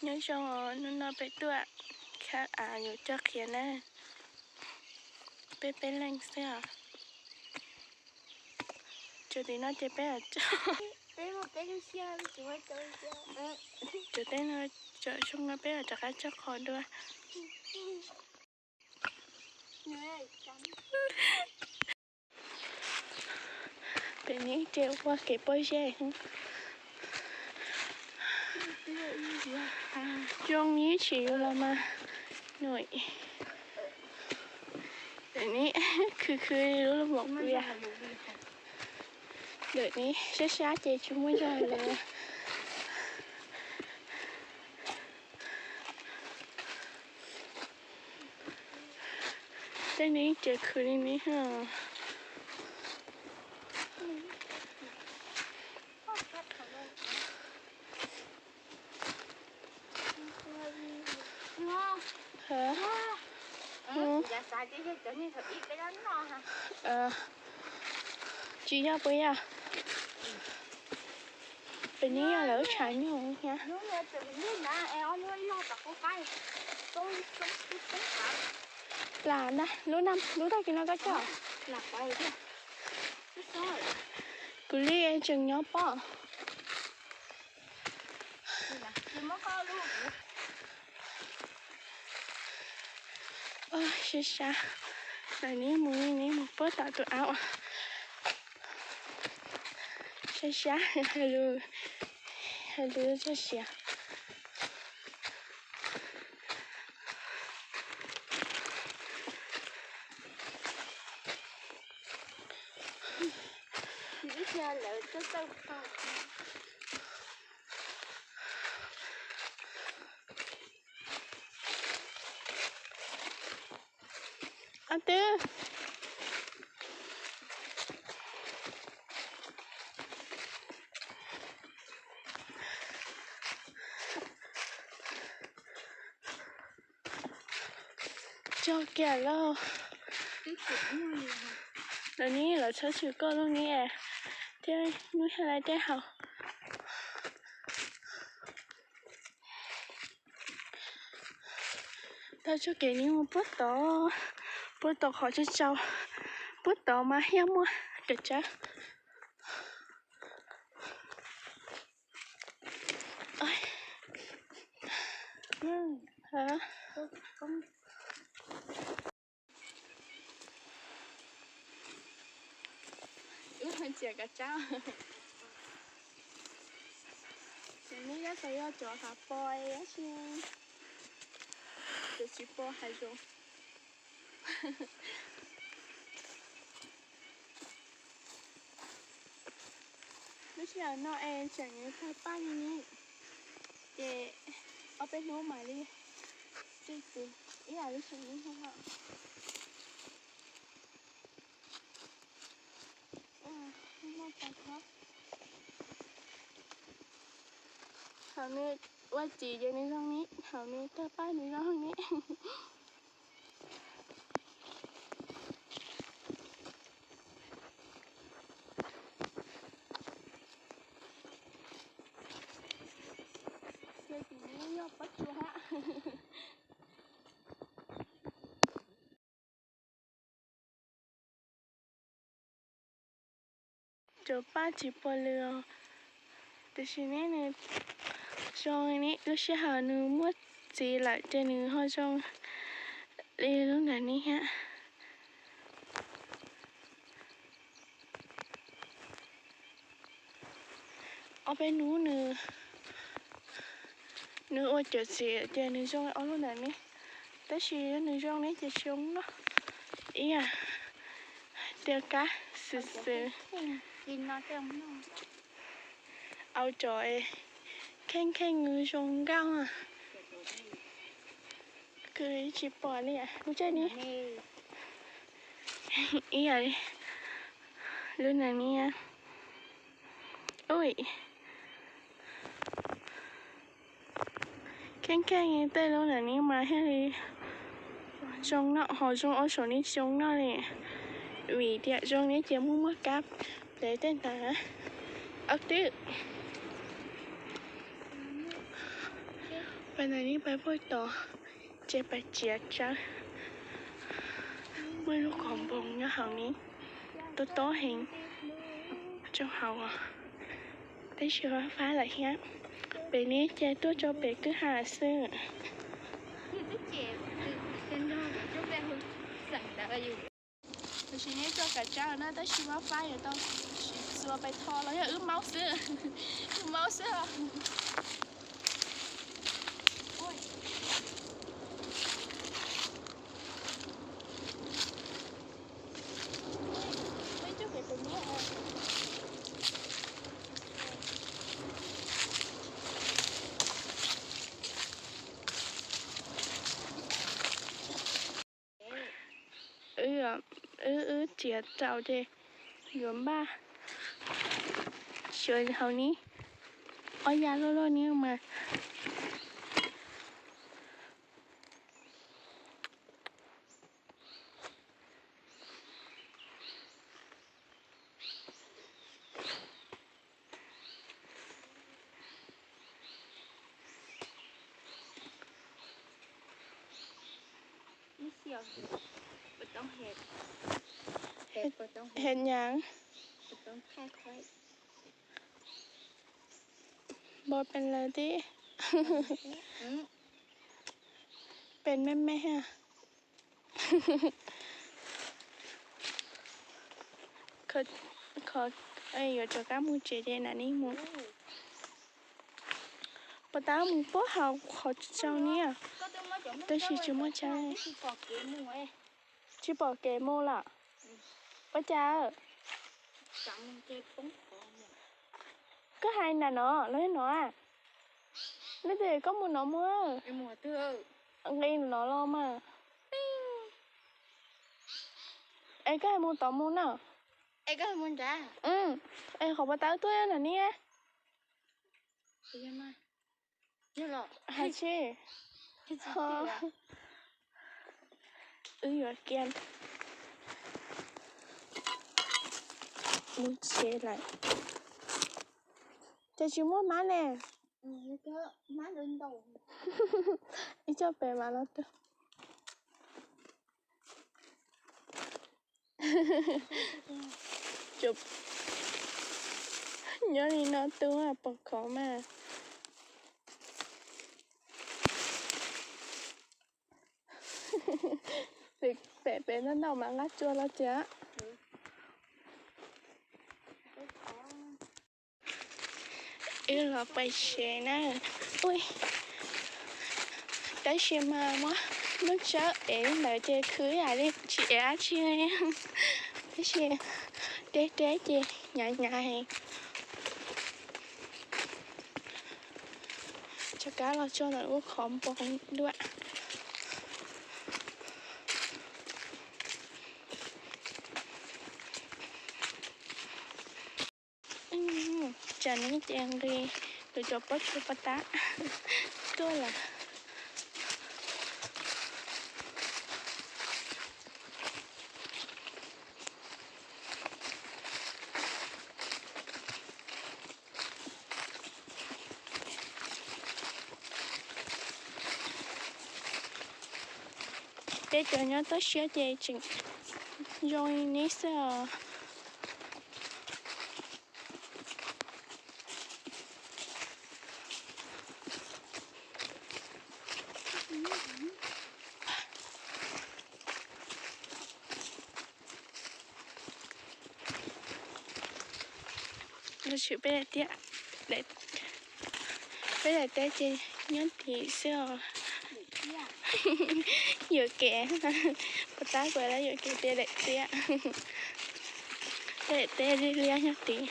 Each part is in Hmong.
Nyob zoo os, hnub no peb tuaj khawb av yuav coj qhiav na. Peb peb leeg xwb os. Tsuas tim no ces peb, tsuas tim no, zoo no peb rov qab coj qhov dua. Pem no ces ua kev pob zeb. Zoo ib tsis yuav los mas. Pem no khwv khwv lub lub mom via. Ntawm no sab sab ces tsis muaj zog li. Tej no ces khwv li no. Tsis yog puas yog? Pem no yog lawv tshav nyuj thiab. Plam ntag, lub na, lub tag kis no koj coj. Kuv li tseem nyob pob. Sab sab, ntawm no mus, no mus puab tom tus av. Sab sab, hais lus, hais lus txog siav. Ob twb tso kiag lauj. Lawv ni lawv txhob tshwm koj lub ni thiab hnub sab laj tej haus. Tau tso kev ni mus puab tod, puab tod qhov tsaus tsaus, puab tod mas thiaj muaj kev tsawb. Ib txhia kav tsab, ces neb tab tom yog cov hav pos es tab sis cov tsis pos hav zoov. Lub sij hawm no es tseem tawg paj li ni, ces ob peb hnub mam li txi txiv ib yam li tseem ib hnub no. Thaum nws ua txiv ces nws zoo ni, thaum nws tawg paj nws zoo ni. Ces tim no yog pob tsuas hab. Cov paj tsis pom lawm, tiam sis neb nws zoo li, lub sij hawm nws muaj txiv lawm ces nws ho zoo li lub ntawm ni thiab. Ob peb hnub nws, nws ua cawm txiv ces nws zoo ob lub ntawm ni, tab sis nws zoo ni ces tsis zoo noj, ib yam tias kab xwm xwm. Au cov kheej kheej zoo nkauj, kuv tsis pom li, kuv tseem ni, ib yam li lub ntawm ni. Ui, kheej kheej tej lub ntawm ni mas thiaj li zoo noj, ho zoo ob saum ni tsis zoo noj li, vim tias zoo ni ces muaj muaj kab plev tej ntawd. Ob twb Ntawm no peb puag tod, ces peb txiav tsawb, muaj lub qhov npoo nyob hauv ni, tob tob heev, rau hauv, tab sis fab fab lawm thiab. Pem ni ces tuaj rau pem kwj ha xwb. Tam sim no tuaj kav tsawb na tab sis fab fab yuav tau siv txuas pais tho los yog wb maub xwb, wb maub xwb os. Wb, wb txiav tau ces yuav npaj xyuas hauv ni, ob yav loj loj ni mas. Hes nyas npau pees lawm thiab, pees me me. Qhov yuav rov qab mus tsev ces nam ni mus. Puas tab mus puag hauv qhov tsaus ni, tab sis tsis muaj tsav. Tsis pom kev mus lawm. Ua cas? Koj hais nram no los yog no? Leej twg koj mus no mus? Nqis no los mas. Es koj hais mus tod mus na. Es qhov puas tab tuaj nram ni. Hais tsis, wb yuav kiag mus tsev lawm. Ces tsis muaj mab ne. Ib co pem mas los twg. Nyob li no tu pom khov mas. Pem pem ntau ntau mas nqa tsua los tiag. Wb los pais tsev na. Ui, tab sis mas muab lub tsawb ev ntawd ces khwv yam li tsis ev dab tsi li. Tab sis deb deb ces hnyav hnyav heev. Rov qab los tso ntawm lub qhov npoo dua. Tsam no ces nqis lawv cov pob tsuas pov tab tuaj lawm. Peb cov nyob toj siab ces tseem zoo li neb xwb os. Los tsis peb daim tiab, peb daim tiab ces nyob tid xwb os. Yuam kev, pov tab kuv lawv yuam kev tias daim tiab, peb daim tiab liab liab nyob tid.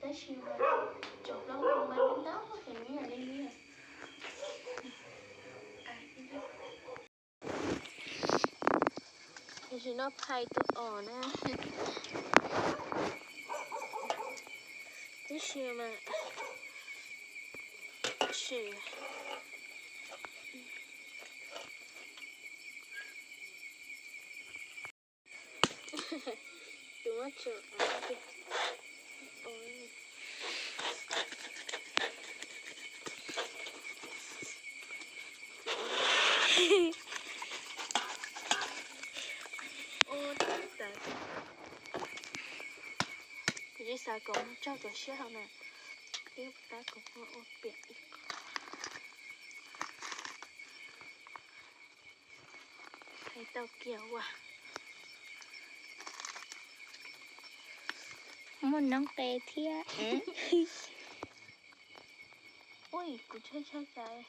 Tab sis mas cov plaub hau mas ntau heev li. Tam sim no phais tus os na. Tib si mas Ces tus muab tso tiag. Ua tas, kuv tsis xav kom mus tsaug rau siab hauv na, ib tab kom ua piam ib qho. Hais tau kiag ua. Muaj noob qes thiab. Ui, kuv tshai tshai cai.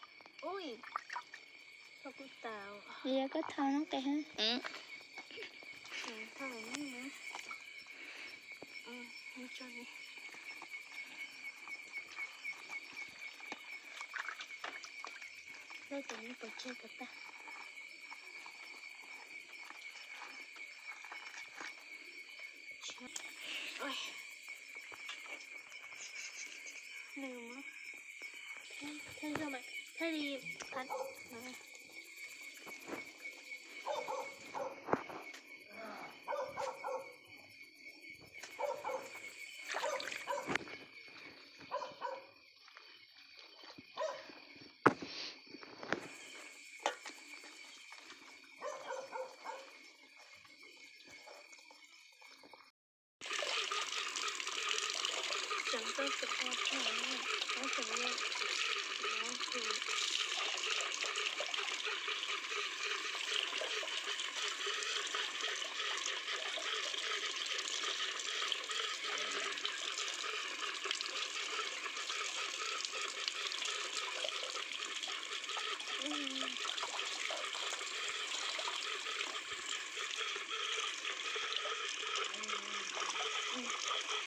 Ui, tau kuv tas. Yog koj thau noob qes ha. Thau noob na. Tso ni. Lawv tus me pos tseg kom tag. Nws mas, thaij li, thaij li, thaij li. Tseem tau tseem ua tau, tseem ua.